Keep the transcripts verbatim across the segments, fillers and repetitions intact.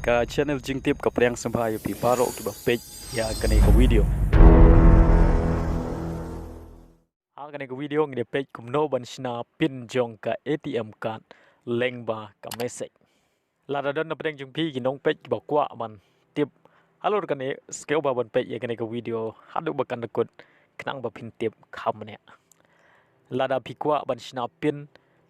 Ka channel Jingtip ka pdiang sngewbha ïa phi baroh kiba peit ïa kane ka video. Ha kane ka video ngin ïa peit kumno ban shna pin jong ka A T M card lyngba ka message. Lada don na pdeng jong phi ki nongpeit kiba kwah ban tip halor kane, sngewbha ban peit ïa kane ka video haduh ba kan da kut khnang ba phin tip kham ne. Lada phi kwah ban shna pin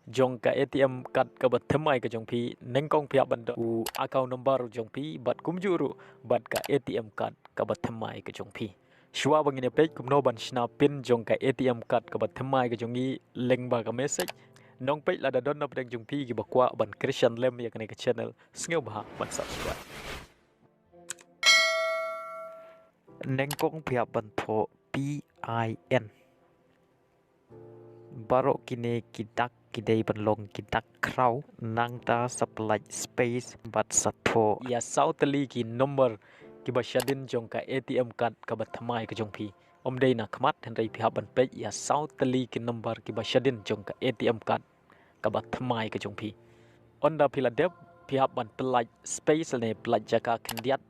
jong ka A T M card kaba thymmai ka jong phi, nyngkong phi hap ban don u account number jong phi bad kumjuh ruh bad ka A T M card kaba thymmai ka jong phi. Shuwa ba ngin ïa peit kumno ban shna pin jong ka A T M card kaba thymmai ka jong ngi lyngba ka message, nongpeit lada don na pdeng jong phi kiba kwah ban kyrshan lem ïa kane ka channel, sngewbha ban subscribe. Nyngkong phi hap ban thoh P I N. Baroh kine ki dak ki dei ban long ki dak khraw, nangta sa pyllait space bad sa thoh ïa saw tylli ki number kiba shadien jong ka A T M card kaba thymmai ka jong phi. Ym dei na khmat, hynrei phi hap ban peit ïa saw tylli ki number kiba shadien jong ka A T M card kaba thymmai ka jong phi. Ynda phi la dep, phi hap ban pyllait space lane pyllait jaka khyndiat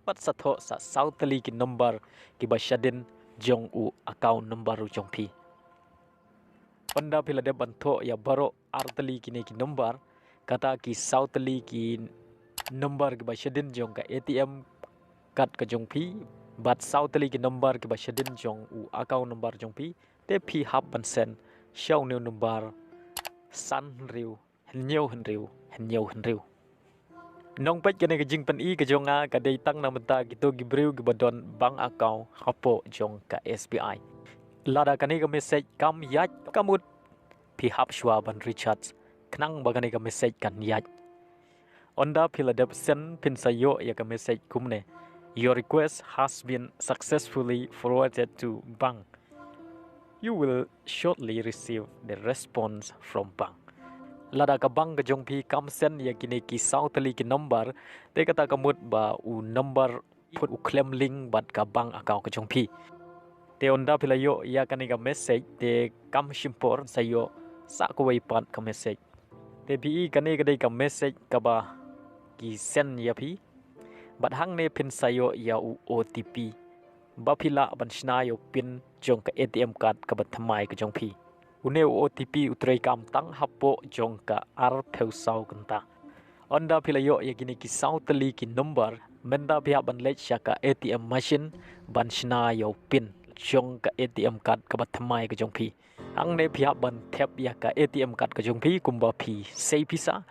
bad sa thoh sa saw tylli ki number kiba shadien jong u account number u jong phi. Ynda phi la dep ban thoh ïa baroh ar tylli kine ki number, kata ki saw tylli ki number kiba shadien jong ka A T M card ka jong phi bad saw tylli ki number kiba shadien jong u account number jong phi, te phi hap ban send sha une u number san hynriew hynñiew hynriew hynñiew hynriew. Nongpeit, kane ka jingpyni ka jong nga ka dei tang na bynta kito ki briew kiba don bank account hapoh jong ka S B I. Lada kane ka message kam ïaid, ka mut phi hap shuwa ban recharge khnang ba kane ka message kan ïaid. Ynda phi la dep send, phin sa ïoh ïa ka message kumne: "Your request has been successfully forwarded to bank. You will shortly receive the response from bank." Lada ka bank ka jong phi kam send ïa kine ki saw tylli ki number, te kata ka mut ba u number phone u khlem link bad ka bank account ka jong phi. Te ynda phi la ïoh ïa kane ka message, te kam shim por sa ïoh sa kawei pat ka message. Te phi i, kane ka dei ka message kaba ki send ïa phi. Bad hangne phin sa ïoh ïa u O T P ba phi lah ban shna ïa u pin jong ka A T M card kaba thymmai ka jong phi. Une u O T P u treikam tang hapoh jong ka arphew saw kynta. Ynda phi la ïoh ïa kine ki saw tylli ki number, mynta phi hap ban leit sha ka A T M machine ban shna ïa u pin jong ka A T M card kaba thymmai ka jong phi. Hangne phi hap ban thep ïa ka A T M card ka jong phi kumba phi sei pisa.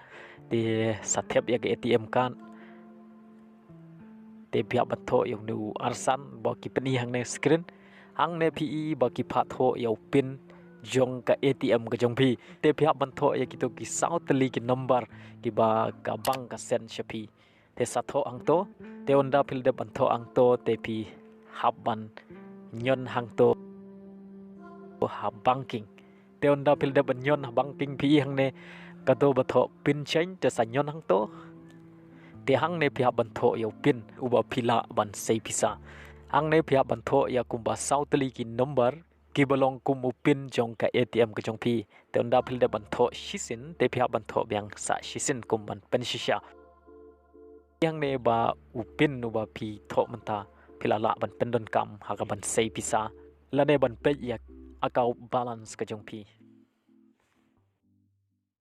Te sa thep ïa ka A T M card, te phi hap ban thoh ïa une u arsan ba ki pyni hangne screen. Hangne phi i ba ki phah thoh ïa u pin jong ka A T M ka jong phi. Te phi hap ban thoh ïa kito ki saw tylli ki number kiba ka bank ka send sha phi. Te sa thoh hangto. Te ynda phi la dep ban thoh hangto, te phi hap ban ñion hangto ha banking. Te ynda phi la dep ban ñion ha banking, phi i hangne kato ba thoh pin change, te sa ñion hangto. Te hangne phi hap ban thoh ïa u pin uba phi lah ban sei pisa. Hangne phi hap ban thoh ïa kumba saw tylli ki number kiba long kum u pin jong ka A T M ka jong phi. Te ynda phi la dep ban thoh shisien, te phi hap ban thoh biang sa shisien kum ban pynshisha. Hangne ba u pin uba phi thoh mynta, phi la lah ban pyndonkam ha ka ban sei pisa lane ban peit ïa account balance ka jong phi.